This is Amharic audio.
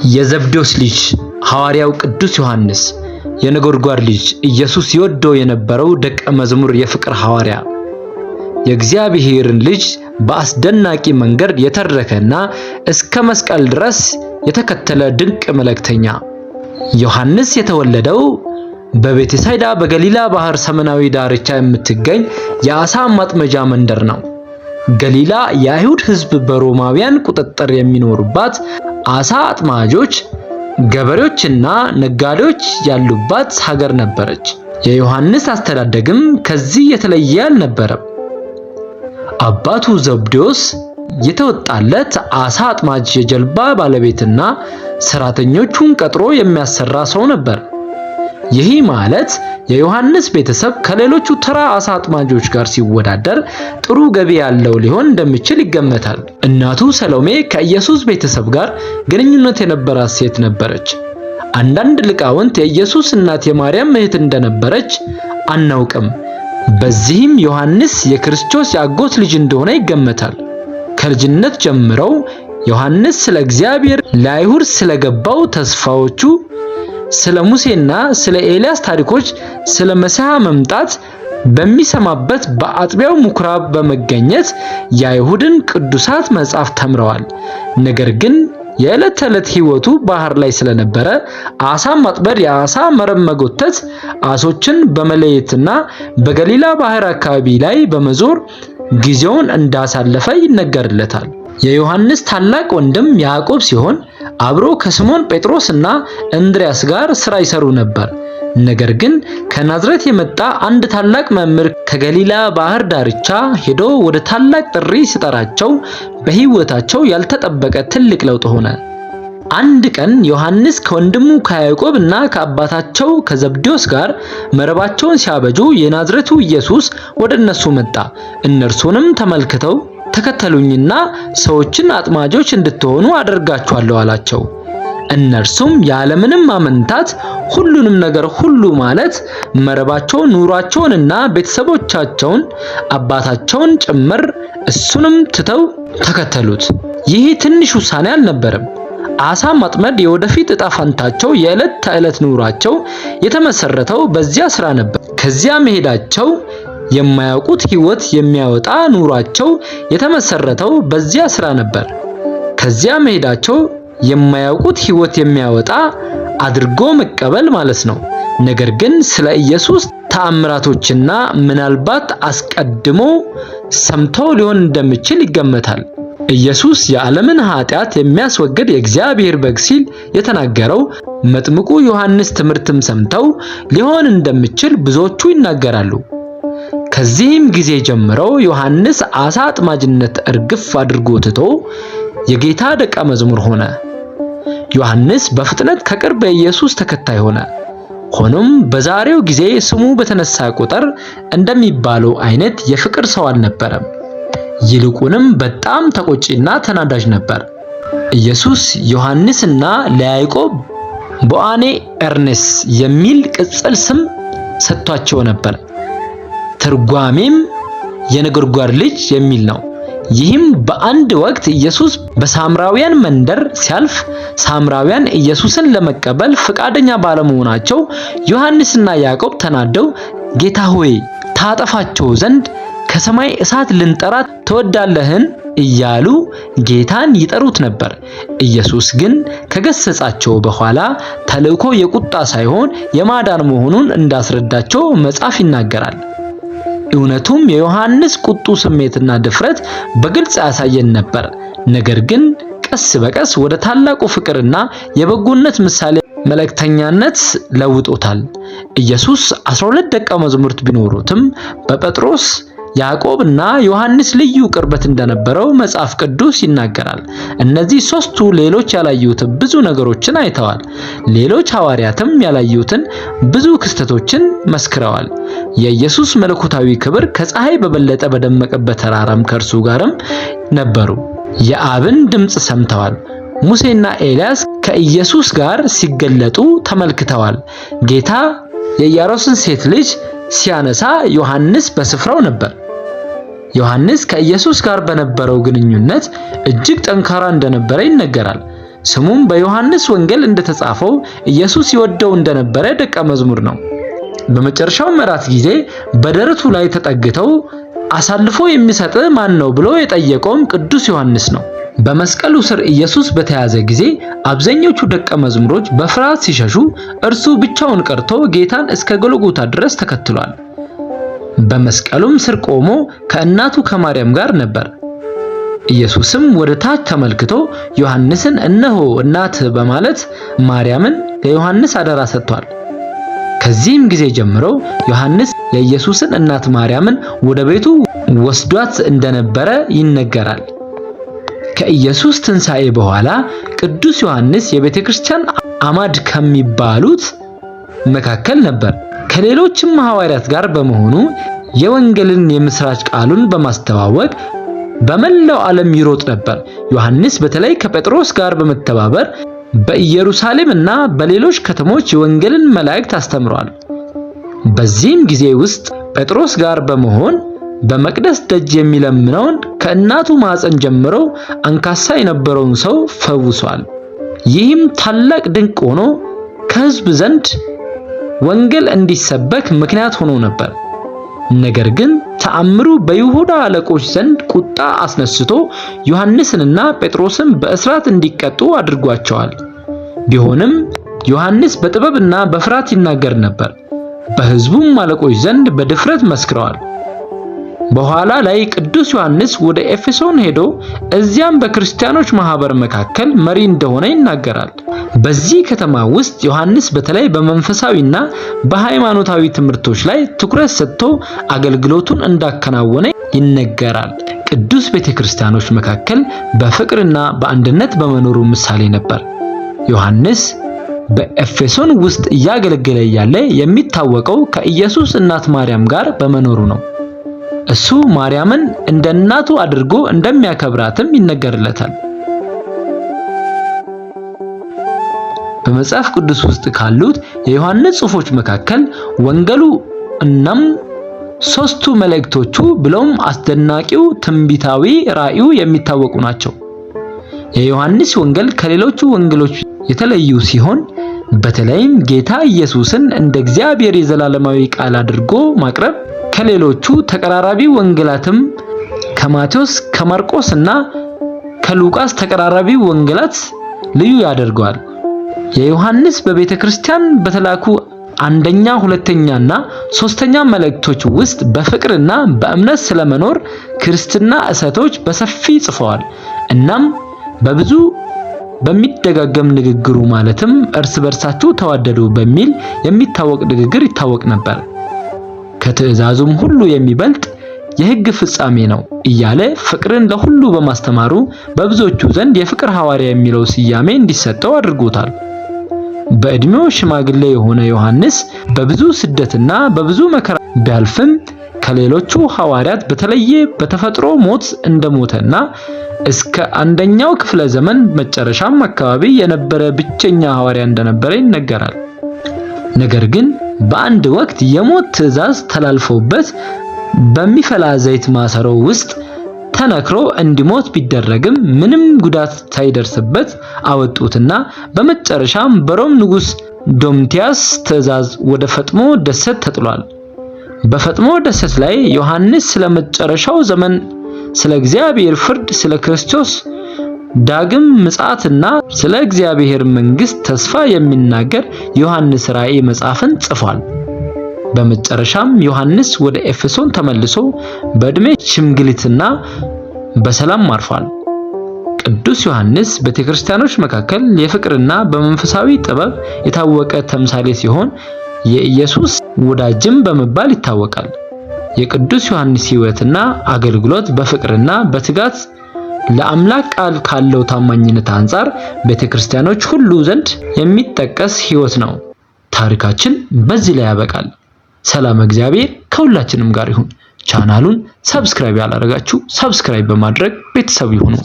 የዘብዴዎስ ልጅ ሐዋርያው ቅዱስ ዮሐንስ፣ የነጎድጓድ ልጅ ኢየሱስ ይወደው የነበረው ደቀ መዝሙር፣ የፍቅር ሐዋርያ፣ የእግዚአብሔርን ልጅ በአስደናቂ መንገድ የተረከና እስከ መስቀል ድረስ የተከተለ ድንቅ መልእክተኛ። ዮሐንስ የተወለደው በቤተሳይዳ በገሊላ ባህር ሰሜናዊ ዳርቻ የምትገኝ የዓሣ ማጥመጃ መንደር ነው። ገሊላ የአይሁድ ሕዝብ በሮማውያን ቁጥጥር የሚኖሩባት፣ ዓሣ አጥማጆች፣ ገበሬዎችና ነጋዴዎች ያሉባት ሀገር ነበረች። የዮሐንስ አስተዳደግም ከዚህ የተለየ አልነበረም። አባቱ ዘብዴዎስ የተወጣለት ዓሣ አጥማጅ፣ የጀልባ ባለቤትና ሰራተኞቹን ቀጥሮ የሚያሰራ ሰው ነበር። ይህ ማለት የዮሐንስ ቤተሰብ ከሌሎቹ ተራ ዓሣ አጥማጆች ጋር ሲወዳደር ጥሩ ገቢ ያለው ሊሆን እንደሚችል ይገመታል። እናቱ ሰሎሜ ከኢየሱስ ቤተሰብ ጋር ግንኙነት የነበራት ሴት ነበረች። አንዳንድ ሊቃውንት የኢየሱስ እናት የማርያም እህት እንደነበረች አናውቅም። በዚህም ዮሐንስ የክርስቶስ የአጎት ልጅ እንደሆነ ይገመታል። ከልጅነት ጀምረው ዮሐንስ ስለ እግዚአብሔር ለአይሁድ ስለገባው ተስፋዎቹ፣ ስለ ሙሴና ስለ ኤልያስ ታሪኮች፣ ስለ መሲህ መምጣት በሚሰማበት በአጥቢያው ምኩራብ በመገኘት የአይሁድን ቅዱሳት መጽሐፍ ተምረዋል። ነገር ግን የዕለት ተዕለት ሕይወቱ ባህር ላይ ስለነበረ ዓሣ ማጥመድ፣ የዓሣ መረብ መጎተት፣ ዓሦችን በመለየትና በገሊላ ባህር አካባቢ ላይ በመዞር ጊዜውን እንዳሳለፈ ይነገርለታል። የዮሐንስ ታላቅ ወንድም ያዕቆብ ሲሆን አብሮ ከስምዖን ጴጥሮስ እና እንድርያስ ጋር ሥራ ይሰሩ ነበር። ነገር ግን ከናዝሬት የመጣ አንድ ታላቅ መምህር ከገሊላ ባህር ዳርቻ ሄዶ ወደ ታላቅ ጥሪ ሲጠራቸው በሕይወታቸው ያልተጠበቀ ትልቅ ለውጥ ሆነ። አንድ ቀን ዮሐንስ ከወንድሙ ከያዕቆብ እና ከአባታቸው ከዘብዴዎስ ጋር መረባቸውን ሲያበጁ የናዝሬቱ ኢየሱስ ወደ እነሱ መጣ። እነርሱንም ተመልክተው ተከተሉኝና ሰዎችን አጥማጆች እንድትሆኑ አደርጋችኋለሁ አላቸው። እነርሱም ያለምንም ማመንታት ሁሉንም ነገር ሁሉ ማለት መረባቸውን፣ ኑሯቸውንና ቤተሰቦቻቸውን፣ አባታቸውን ጭምር እሱንም ትተው ተከተሉት። ይህ ትንሽ ውሳኔ አልነበረም። ዓሣ ማጥመድ የወደፊት ዕጣ ፈንታቸው፣ የዕለት ተዕለት ኑሯቸው የተመሰረተው በዚያ ስራ ነበር። ከዚያ መሄዳቸው የማያውቁት ሕይወት የሚያወጣ ኑሯቸው የተመሰረተው በዚያ ስራ ነበር። ከዚያ መሄዳቸው የማያውቁት ሕይወት የሚያወጣ አድርጎ መቀበል ማለት ነው። ነገር ግን ስለ ኢየሱስ ተአምራቶችና ምናልባት አስቀድሞ ሰምተው ሊሆን እንደሚችል ይገመታል። ኢየሱስ የዓለምን ኃጢአት የሚያስወግድ የእግዚአብሔር በግ ሲል የተናገረው መጥምቁ ዮሐንስ ትምህርትም ሰምተው ሊሆን እንደሚችል ብዙዎቹ ይናገራሉ። ከዚህም ጊዜ ጀምረው ዮሐንስ ዓሣ አጥማጅነት እርግፍ አድርጎ ትቶ የጌታ ደቀ መዝሙር ሆነ። ዮሐንስ በፍጥነት ከቅርብ የኢየሱስ ተከታይ ሆነ። ሆኖም በዛሬው ጊዜ ስሙ በተነሳ ቁጥር እንደሚባለው አይነት የፍቅር ሰው አልነበረም። ይልቁንም በጣም ተቆጪና ተናዳጅ ነበር። ኢየሱስ ዮሐንስና ለያዕቆብ ቦአኔ ኤርኔስ የሚል ቅጽል ስም ሰጥቷቸው ነበር። ትርጓሜም የነጎድጓድ ልጅ የሚል ነው። ይህም በአንድ ወቅት ኢየሱስ በሳምራውያን መንደር ሲያልፍ ሳምራውያን ኢየሱስን ለመቀበል ፈቃደኛ ባለመሆናቸው ዮሐንስና ያዕቆብ ተናደው ጌታ ሆይ፣ ታጠፋቸው ዘንድ ከሰማይ እሳት ልንጠራ ትወዳለህን? እያሉ ጌታን ይጠሩት ነበር። ኢየሱስ ግን ከገሰጻቸው በኋላ ተልእኮ የቁጣ ሳይሆን የማዳን መሆኑን እንዳስረዳቸው መጽሐፍ ይናገራል። እውነቱም የዮሐንስ ቁጡ ስሜትና ድፍረት በግልጽ ያሳየን ነበር። ነገር ግን ቀስ በቀስ ወደ ታላቁ ፍቅርና የበጎነት ምሳሌ መልእክተኛነት ለውጦታል። ኢየሱስ 12 ደቀ መዛሙርት ቢኖሩትም በጴጥሮስ፣ ያዕቆብ እና ዮሐንስ ልዩ ቅርበት እንደነበረው መጽሐፍ ቅዱስ ይናገራል። እነዚህ ሶስቱ ሌሎች ያላዩትን ብዙ ነገሮችን አይተዋል። ሌሎች ሐዋርያትም ያላዩትን ብዙ ክስተቶችን መስክረዋል። የኢየሱስ መለኮታዊ ክብር ከፀሐይ በበለጠ በደመቀበት ተራራም ከእርሱ ጋርም ነበሩ። የአብን ድምፅ ሰምተዋል። ሙሴና ኤልያስ ከኢየሱስ ጋር ሲገለጡ ተመልክተዋል። ጌታ የኢያኢሮስን ሴት ልጅ ሲያነሳ ዮሐንስ በስፍራው ነበር። ዮሐንስ ከኢየሱስ ጋር በነበረው ግንኙነት እጅግ ጠንካራ እንደነበረ ይነገራል። ስሙም በዮሐንስ ወንጌል እንደተጻፈው ኢየሱስ ይወደው እንደነበረ ደቀ መዝሙር ነው። በመጨረሻው እራት ጊዜ በደረቱ ላይ ተጠግተው አሳልፎ የሚሰጥ ማን ነው ብሎ የጠየቀውም ቅዱስ ዮሐንስ ነው። በመስቀሉ ስር ኢየሱስ በተያዘ ጊዜ አብዛኞቹ ደቀ መዝሙሮች በፍርሃት ሲሸሹ፣ እርሱ ብቻውን ቀርቶ ጌታን እስከ ጎልጎታ ድረስ ተከትሏል። በመስቀሉም ስር ቆሞ ከእናቱ ከማርያም ጋር ነበር። ኢየሱስም ወደ ታች ተመልክቶ ዮሐንስን እነሆ እናትህ በማለት ማርያምን ለዮሐንስ አደራ ሰጥቷል። ከዚህም ጊዜ ጀምሮ ዮሐንስ የኢየሱስን እናት ማርያምን ወደ ቤቱ ወስዷት እንደነበረ ይነገራል። ከኢየሱስ ትንሣኤ በኋላ ቅዱስ ዮሐንስ የቤተክርስቲያን አማድ ከሚባሉት መካከል ነበር። ከሌሎችም ሐዋርያት ጋር በመሆኑ የወንጌልን የምስራች ቃሉን በማስተዋወቅ በመላው ዓለም ይሮጥ ነበር። ዮሐንስ በተለይ ከጴጥሮስ ጋር በመተባበር በኢየሩሳሌም እና በሌሎች ከተሞች የወንጌልን መልእክት አስተምሯል። በዚህም ጊዜ ውስጥ ጴጥሮስ ጋር በመሆን በመቅደስ ደጅ የሚለምነውን ከእናቱ ማፀን ጀምሮ አንካሳ የነበረውን ሰው ፈውሷል። ይህም ታላቅ ድንቅ ሆኖ ከሕዝብ ዘንድ ወንጌል እንዲሰበክ ምክንያት ሆኖ ነበር። ነገር ግን ተአምሩ በይሁዳ አለቆች ዘንድ ቁጣ አስነስቶ ዮሐንስንና ጴጥሮስን በእስራት እንዲቀጡ አድርጓቸዋል። ቢሆንም ዮሐንስ በጥበብና በፍርሃት ይናገር ነበር፣ በሕዝቡም አለቆች ዘንድ በድፍረት መስክረዋል። በኋላ ላይ ቅዱስ ዮሐንስ ወደ ኤፌሶን ሄዶ እዚያም በክርስቲያኖች ማህበር መካከል መሪ እንደሆነ ይናገራል። በዚህ ከተማ ውስጥ ዮሐንስ በተለይ በመንፈሳዊና በሃይማኖታዊ ትምህርቶች ላይ ትኩረት ሰጥቶ አገልግሎቱን እንዳከናወነ ይነገራል። ቅዱስ ቤተክርስቲያኖች መካከል በፍቅርና በአንድነት በመኖሩ ምሳሌ ነበር። ዮሐንስ በኤፌሶን ውስጥ እያገለገለ እያለ የሚታወቀው ከኢየሱስ እናት ማርያም ጋር በመኖሩ ነው። እሱ ማርያምን እንደ እናቱ አድርጎ እንደሚያከብራትም ይነገርለታል። በመጽሐፍ ቅዱስ ውስጥ ካሉት የዮሐንስ ጽሑፎች መካከል ወንጌሉ እናም ሦስቱ መልእክቶቹ ብሎም አስደናቂው ትንቢታዊ ራእዩ የሚታወቁ ናቸው። የዮሐንስ ወንጌል ከሌሎቹ ወንጌሎች የተለዩ ሲሆን በተለይም ጌታ ኢየሱስን እንደ እግዚአብሔር የዘላለማዊ ቃል አድርጎ ማቅረብ ከሌሎቹ ተቀራራቢ ወንጌላትም ከማቴዎስ፣ ከማርቆስ እና ከሉቃስ ተቀራራቢ ወንጌላት ልዩ ያደርገዋል። የዮሐንስ በቤተ ክርስቲያን በተላኩ አንደኛ፣ ሁለተኛና ሶስተኛ መልእክቶች ውስጥ በፍቅርና በእምነት ስለመኖር ክርስትና እሰቶች በሰፊ ጽፈዋል። እናም በብዙ በሚደጋገም ንግግሩ ማለትም እርስ በርሳችሁ ተዋደዱ በሚል የሚታወቅ ንግግር ይታወቅ ነበር። ከትእዛዙም ሁሉ የሚበልጥ የሕግ ፍጻሜ ነው እያለ ፍቅርን ለሁሉ በማስተማሩ በብዙዎቹ ዘንድ የፍቅር ሐዋርያ የሚለው ስያሜ እንዲሰጠው አድርጎታል። በዕድሜው ሽማግሌ የሆነ ዮሐንስ በብዙ ስደትና በብዙ መከራ ቢያልፍም ከሌሎቹ ሐዋርያት በተለየ በተፈጥሮ ሞት እንደሞተና እስከ አንደኛው ክፍለ ዘመን መጨረሻም አካባቢ የነበረ ብቸኛ ሐዋርያ እንደነበረ ይነገራል። ነገር ግን በአንድ ወቅት የሞት ትዕዛዝ ተላልፎበት በሚፈላ ዘይት ማሰሮ ውስጥ ተነክሮ እንዲሞት ቢደረግም ምንም ጉዳት ሳይደርስበት አወጡትና በመጨረሻም በሮም ንጉስ ዶምቲያስ ትዕዛዝ ወደ ፈጥሞ ደሴት ተጥሏል። በፈጥሞ ደሴት ላይ ዮሐንስ ስለ መጨረሻው ዘመን፣ ስለ እግዚአብሔር ፍርድ፣ ስለ ክርስቶስ ዳግም ምጽአትና ስለ እግዚአብሔር መንግስት ተስፋ የሚናገር ዮሐንስ ራእይ መጽሐፍን ጽፏል። በመጨረሻም ዮሐንስ ወደ ኤፌሶን ተመልሶ በዕድሜ ሽምግልትና በሰላም አርፏል። ቅዱስ ዮሐንስ በቤተክርስቲያኖች መካከል የፍቅርና በመንፈሳዊ ጥበብ የታወቀ ተምሳሌ ሲሆን የኢየሱስ ወዳጅም በመባል ይታወቃል። የቅዱስ ዮሐንስ ሕይወትና አገልግሎት በፍቅርና በትጋት ለአምላክ ቃል ካለው ታማኝነት አንጻር ቤተክርስቲያኖች ሁሉ ዘንድ የሚጠቀስ ሕይወት ነው። ታሪካችን በዚህ ላይ ያበቃል። ሰላም እግዚአብሔር ከሁላችንም ጋር ይሁን። ቻናሉን subscribe ያላደረጋችሁ subscribe በማድረግ ቤተሰብ ይሁኑ።